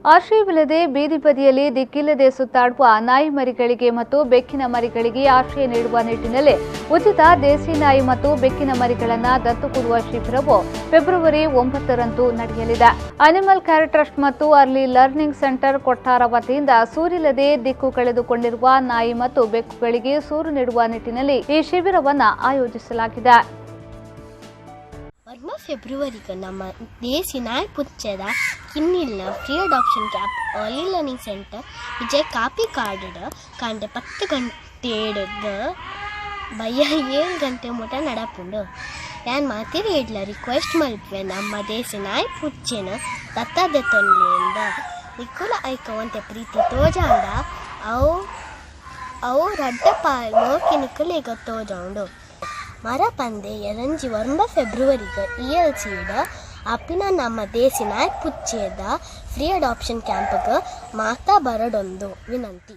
ಆಶ್ರಯವಿಲ್ಲದೆ ಬೀದಿ ಬದಿಯಲ್ಲಿ ದಿಕ್ಕಿಲ್ಲದೆ ಸುತ್ತಾಡುವ ನಾಯಿ ಮರಿಗಳಿಗೆ ಮತ್ತು ಬೆಕ್ಕಿನ ಮರಿಗಳಿಗೆ ಆಶ್ರಯ ನೀಡುವ ನಿಟ್ಟಿನಲ್ಲಿ ಉಚಿತ ದೇಸಿ ನಾಯಿ ಮತ್ತು ಬೆಕ್ಕಿನ ಮರಿಗಳನ್ನು ದತ್ತು ಕೊಡುವ ಶಿಬಿರವು ಫೆಬ್ರವರಿ 9ರಂದು ನಡೆಯಲಿದೆ. ಅನಿಮಲ್ ಕೇರ್ ಟ್ರಸ್ಟ್ ಮತ್ತು ಅರ್ಲಿ ಲರ್ನಿಂಗ್ ಸೆಂಟರ್ ಕೊಟ್ಟಾರ ವತಿಯಿಂದ ಸೂರಿಲ್ಲದೆ ದಿಕ್ಕು ಕಳೆದುಕೊಂಡಿರುವ ನಾಯಿ ಮತ್ತು ಬೆಕ್ಕುಗಳಿಗೆ ಸೂರು ನೀಡುವ ನಿಟ್ಟಿನಲ್ಲಿ ಈ ಶಿಬಿರವನ್ನು ಆಯೋಜಿಸಲಾಗಿದೆ. 9 ಫೆಬ್ರವರಿಗೆ ನಮ್ಮ ದೇಸಿ ನಾಯಿ ಪುಚ್ಚೆದ ಕಿನ್ನಿಲ್ನ free adoption camp early learning centre Vijay ಕಾಪಿಕಾಡ್ಡ್ ಕಾಂಡೆ 10 ಗಂಟೆಡ್ದ್ ಬಯ್ಯ 7 ಗಂಟೆ ಮುಟ ನಡಪುಂಡು. ಯಾನ್ ಮಾತೆರೆಗ್ಲ ರಿಕ್ವೆಸ್ಟ್ ಮಲ್ಪುವೆ, ನಮ್ಮ ದೇಸಿ ನಾಯಿ ಪುಚ್ಚೆನ್ ದತ್ತ ದೆತೊನ್ಲೆಂದ್. ನಿಕುಲು ಐಕ್ ಒಂತೆ ಪ್ರೀತಿ ತೋಜಾಂಡ ಅವು ಅವು ರಡ್ಡ್ ಪಾಲ್ ಮೋಕೆ ನಿಕುಲೆಗ್ ತೋಜಾವುಂಡು. ಮರಪಂದೆ ಎಲ್ಲಂಜಿ 9 ಫೆಬ್ರವರಿಗ್ ಇಎಲ್ಸಿ ಡ್ ಆಪಿನ ನಮ್ಮ ದೇಸಿ ನಾಯಿ ಪುಚ್ಚೆದ ಫ್ರೀ ಅಡಾಪ್ಷನ್ ಕ್ಯಾಂಪ್ಗ್ ಮಾತಾ ಬರೊಡೊಂದು ವಿನಂತಿ.